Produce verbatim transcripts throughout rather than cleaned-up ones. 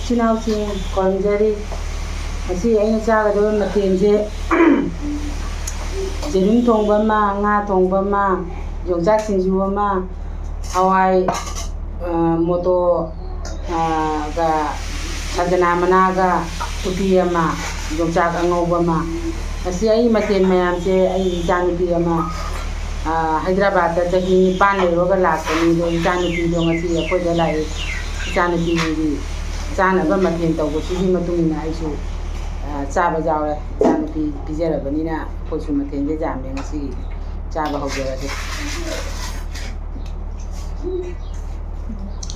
ꯏꯆꯤꯟ ꯏꯅꯥꯎꯁꯤꯡ ꯈꯨꯔꯨꯝꯖꯔꯤ꯫ ꯉꯁꯤ ꯑꯩꯅ ꯆꯥꯒꯗꯕ ꯃꯊꯦꯜꯁꯦ, ꯌꯦꯔꯨꯝ ꯊꯣꯡꯕ ꯑꯃ, ꯉꯥ ꯊꯣꯡꯕ ꯑꯃ, ꯌꯣꯡꯆꯥꯛ ꯁꯤꯡꯖꯨ ꯑꯃ, ꯍꯋꯥꯏ, ꯑ, ꯃꯣꯇꯣ, ꯑ, ꯒ, ꯁꯖꯅꯥ ꯃꯅꯥꯒ ꯎꯇꯤ ꯑꯃ, ꯌꯣꯡꯆꯥꯛ ꯑꯉꯧꯕ ꯑꯃ꯫ ꯉꯁꯤ ꯑꯩ ꯃꯊꯦꯜ ꯃꯌꯥꯝꯁꯦ ꯑꯩ ꯏꯆꯥꯅꯨꯄꯤ ꯑꯃ, ꯑ, ꯍꯥꯏꯗ꯭ꯔꯕꯥꯗꯇ ꯆꯍꯤ ꯅꯤꯄꯥꯟ ꯂꯩꯔꯨꯔꯒ ꯂꯥꯛꯄꯅꯤ꯫ ꯑꯗꯣ ꯏꯆꯥꯅꯨꯄꯤꯗꯣ ꯉꯁꯤ ꯑꯩꯈꯣꯏꯗ ꯂꯥꯛꯑꯦ꯫ ꯏꯆꯥꯅꯨꯄꯤꯒꯤ ꯆꯥꯅꯕ ꯃꯊꯦꯜ ꯇꯧꯕꯁꯤꯒꯤ ꯃꯇꯨꯡ ꯏꯟꯅ ꯑꯩꯁꯨ, ꯑ, ꯆꯥꯕ ꯌꯥꯎꯔꯦ꯫ ꯏꯆꯥꯅꯨꯄꯤ ꯄꯤꯖꯔꯕꯅꯤꯅ ꯑꯩꯈꯣꯏꯁꯨ ꯃꯊꯦꯜꯁꯦ ꯌꯥꯝꯃꯦ꯫ ꯉꯁꯤꯒꯤꯗꯤ ꯆꯥꯕ ꯍꯧꯖꯔꯒꯦ꯫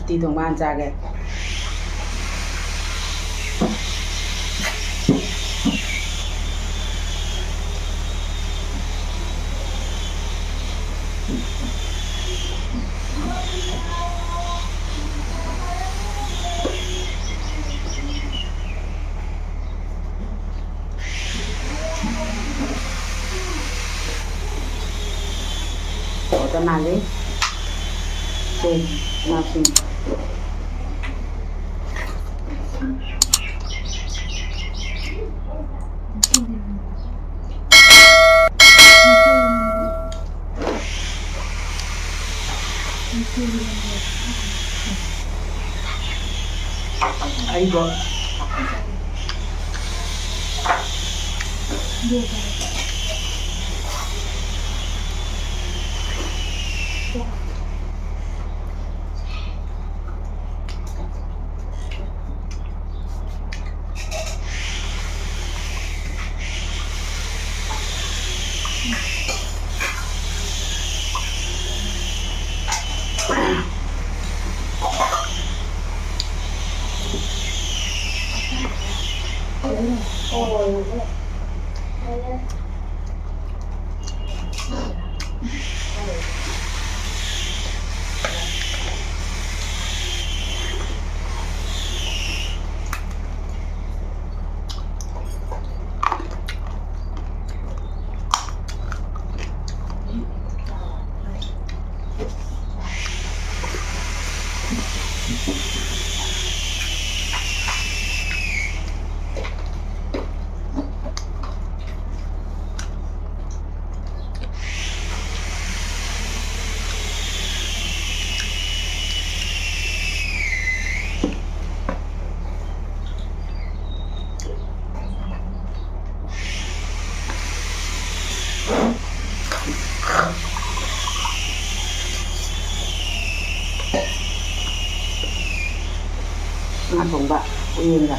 ꯎꯇꯤ ꯊꯣꯡꯕ ꯍꯥꯟꯅ ꯆꯥꯒꯦ꯫ ꯍꯥꯎꯗꯧ ꯃꯥꯜꯂꯤ꯫ ꯁꯦ, ꯏꯅꯥꯎꯁꯤꯡ꯫ ꯑꯩꯗꯣ ꯉꯥ ꯊꯣꯡꯕ ꯎꯌꯦꯟꯒ꯫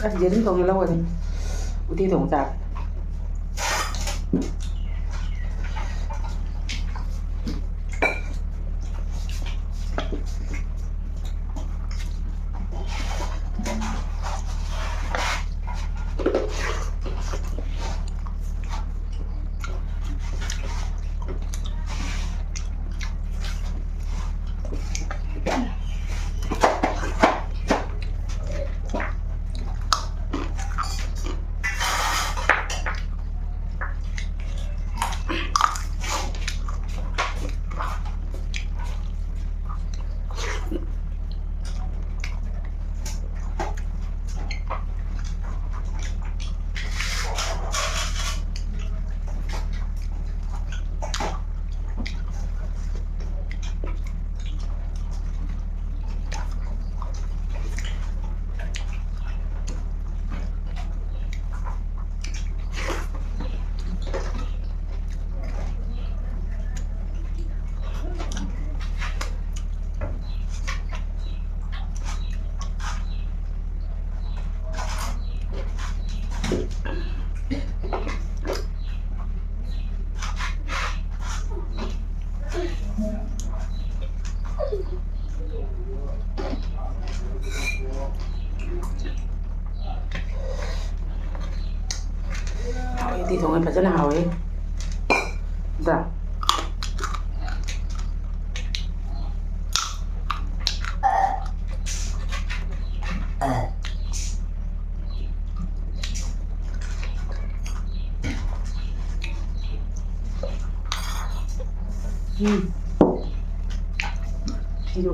ꯑꯁ, ꯌꯦꯔꯨꯝ ꯊꯣꯡꯉꯦ, ꯂꯧꯔꯅꯤ꯫ ꯎꯇꯤ ꯊꯣꯡ ꯆꯥꯔꯦ꯫ ꯍꯥꯎꯋꯦ, ꯎꯇꯤ ꯊꯣꯡꯉꯦ, ꯐꯖꯅ ꯍꯥꯎꯋꯦ꯫ ꯑꯗ ꯎꯝ꯫ ꯁꯤꯡꯖꯨ꯫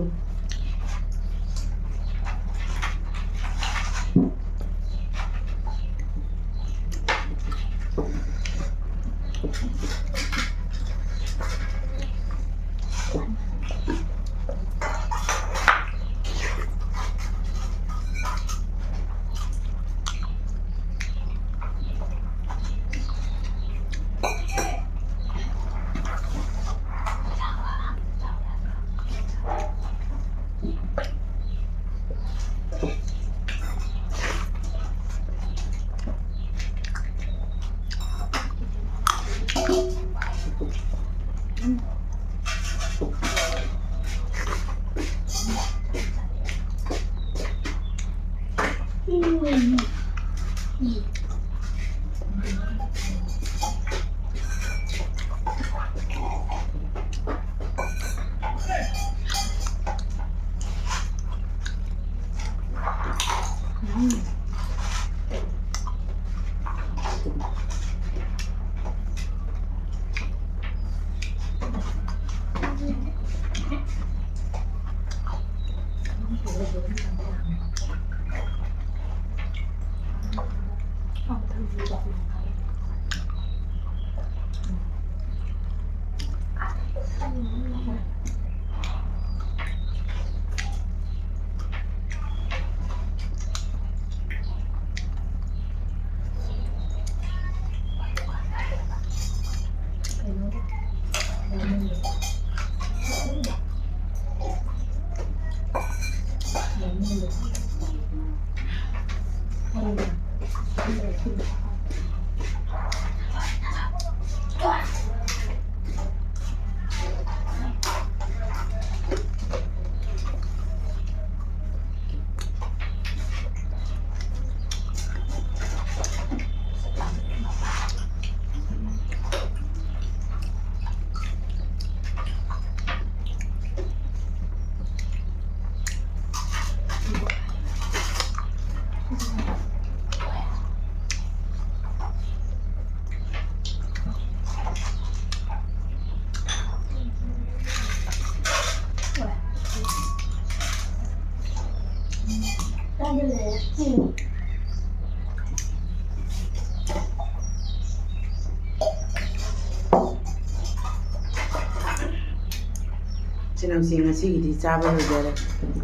ꯏꯆꯤꯟ ꯏꯅꯥꯎꯁꯤꯡ, ꯉꯁꯤꯒꯤꯗꯤ ꯆꯥꯕ ꯂꯣꯏꯖꯔꯦ꯫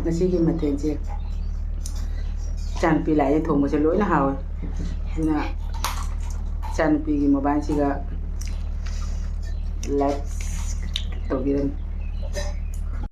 ꯉꯁꯤꯒꯤ ꯃꯊꯦꯜꯁꯦ ꯏꯆꯥꯅꯨꯄꯤ ꯂꯥꯛꯑꯦ, ꯊꯣꯡꯕꯁꯦ ꯂꯣꯏꯅ ꯍꯥꯎꯋꯦ꯫ ꯑꯗꯨꯅ ꯏꯆꯥꯅꯨꯄꯤꯒꯤ ꯃꯣꯕꯥꯏꯜꯁꯤꯒ ꯂꯥꯏꯛ ꯇꯧꯕꯤꯔꯝꯃꯤ꯫